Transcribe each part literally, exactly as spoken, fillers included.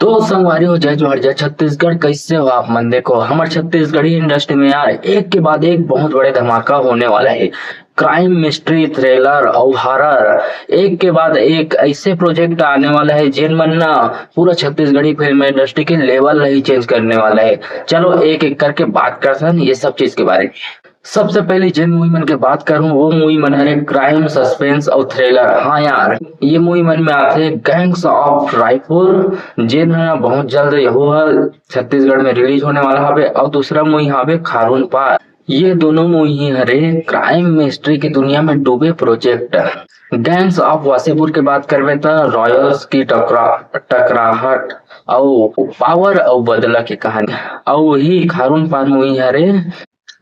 तो संगवारी हो, जय जोहार, जय छत्तीसगढ़। कैसे हो आप मन? देखो, हमर छत्तीसगढ़ी इंडस्ट्री में यार एक के बाद एक बहुत बड़े धमाका होने वाला है। क्राइम, मिस्ट्री, थ्रिलर और हॉरर, एक के बाद एक ऐसे प्रोजेक्ट आने वाला है जिन मन ना पूरा छत्तीसगढ़ी फिल्म इंडस्ट्री के लेवल ही चेंज करने वाला है। चलो एक एक करके बात करथन ये सब चीज के बारे में। सबसे पहले जिन मूवी मन के बात करूं वो मूवी मन हरे क्राइम, सस्पेंस और थ्रिलर। हाँ यार, ये मूवी मन में आथे गैंग्स ऑफ रायपुर, जेन ह बहुत जल्द यहू ह छत्तीसगढ़ में रिलीज होने वाला हवे। और दूसरा मूवी हवे खारून पार। ये दोनों मूवी ही हरे क्राइम मिस्ट्री की दुनिया में डूबे प्रोजेक्ट। गैंग्स ऑफ वासेपुर के बात करबे त रॉयल्स की टकरा टकराहट और पावर और बदला की कहानी। और वही खारून पार मूवी हरे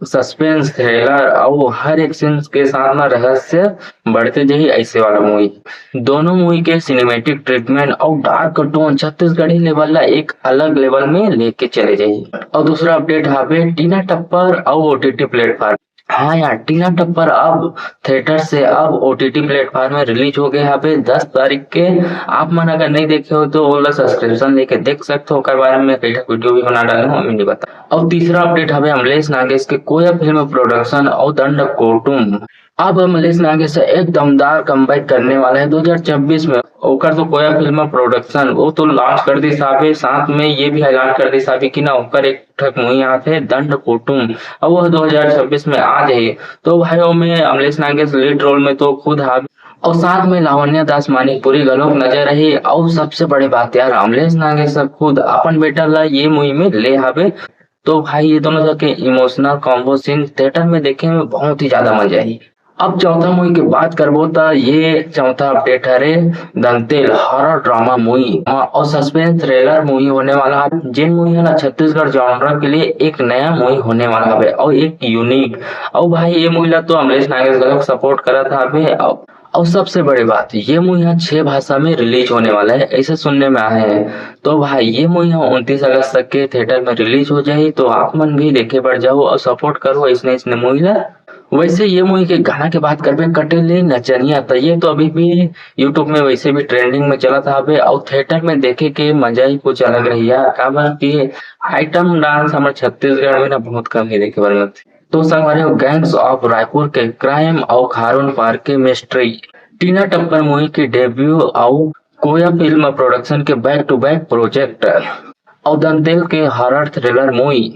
सस्पेंस, थ्रिलर और हर एक सीन के साथ में रहस्य बढ़ते जाही ऐसे वाला मूवी। दोनों मूवी के सिनेमैटिक ट्रीटमेंट और डार्क टोन छत्तीसगढ़ी लेवल ला एक अलग लेवल में लेके चले जाही। और दूसरा अपडेट हावे टीना टप्पर और ओटीटी प्लेटफॉर्म। हाँ यार, टीना टप्पर अब थिएटर से अब ओटीटी प्लेटफॉर्म में रिलीज हो गए हवे दस तारीख के। आप मन अगर नहीं देखे हो तो ओला सब्सक्रिप्शन लेके देख सकते हो। ओकर बारे में कई ठक वीडियो भी बना डाले हो, हम नहीं बता। और तीसरा अपडेट हवे अमलेश नागेश के कोया फिल्म प्रोडक्शन और दंड कोटुम। अब अमलेश नागेश एक दमदार कमबैक करने वाला है दो हज़ार छब्बीस में। ओकर तो कोया फिल्म प्रोडक्शन वो तो लॉन्च कर दिस हावे, साथ में ये भी ऐलान कर दिस हावे कि ना ओकर एक ठक मूवी आथे दंड कोटुम, और वह दो हज़ार छब्बीस में आ जाही। तो भाई, ओमे अमलेश नागेश लीड रोल में तो खुद हावे और साथ में लावण्या दास मानिकपुरी घलोक नजर आही। और सबसे बड़े बात यार, अमलेश नागेश ह खुद अपन बेटा ला ये मूवी में ले हावे। तो भाई, ये दोनों जन के इमोशनल कॉम्बो सीन थिएटर में देखे में बहुत ही ज्यादा मजा आई। अब चौथा मूवी की बात करबो त ये चौथा अपडेट हरे दंतेल हॉरर ड्रामा मूवी और सस्पेंस थ्रिलर मूवी होने वाला है, जिन मूवी है ना छत्तीसगढ़ जॉनर के लिए एक नया मूवी होने वाला है और एक यूनिक। और भाई, ये मूवी ला तो अमलेश नागेश घलोक सपोर्ट करत हावे। और सबसे बड़ी बात, ये मूवी यहाँ छह भाषा में रिलीज होने वाला है, ऐसे सुनने में आए हैं। तो भाई, ये मूवी यहाँ उनतीस अगस्त तक के थिएटर में रिलीज हो जाही, तो आप मन भी देखे बर जाओ और सपोर्ट करो इसने इसने मूवी ला। वैसे ये मूवी के गाना के बात करबे कटेले नचनिया, तो ये तो अभी भी यूट्यूब में वैसे भी ट्रेंडिंग में चलत हावे और थिएटर में देखे के मजा ही कुछ अलग रही यार, काबर कि आइटम डांस हमर छत्तीसगढ़ में ना बहुत कम ही देखे बर मिलथे। तो संगवारी हो, गैंग्स ऑफ रायपुर के क्राइम और खारून पार के मिस्ट्री, टीना टप्पर मूवी के डेब्यू और कोया फिल्म प्रोडक्शन के बैक टू बैक प्रोजेक्ट और दंतेल के हॉरर थ्रिलर मूवी,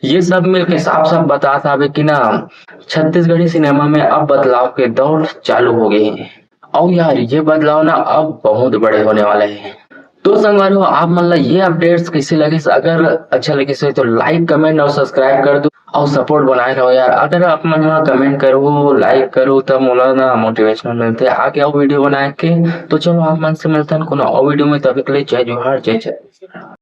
ये सब मिलके साफ साफ बतात हावे कि ना छत्तीसगढ़ी सिनेमा में अब बदलाव के दौर चालू हो गए हैं। और यार, ये बदलाव ना अब बहुत बड़े होने वाले हैं। तो संगवारी हो, आप मन ला ये अपडेट्स कैसे लगे? अगर अच्छा लगे से तो लाइक, कमेंट और सब्सक्राइब कर दो और सपोर्ट बनाए रहो यार। अगर आप मन हा कमेंट करो, लाइक करो, तब मोला ना मोटिवेशनल मिलते आगे और वीडियो बनाए के। तो चलो, आप मन से मिलते हैं कोनो और वीडियो में, तब तक के लिए जय जोहार, जय छत्तीसगढ़।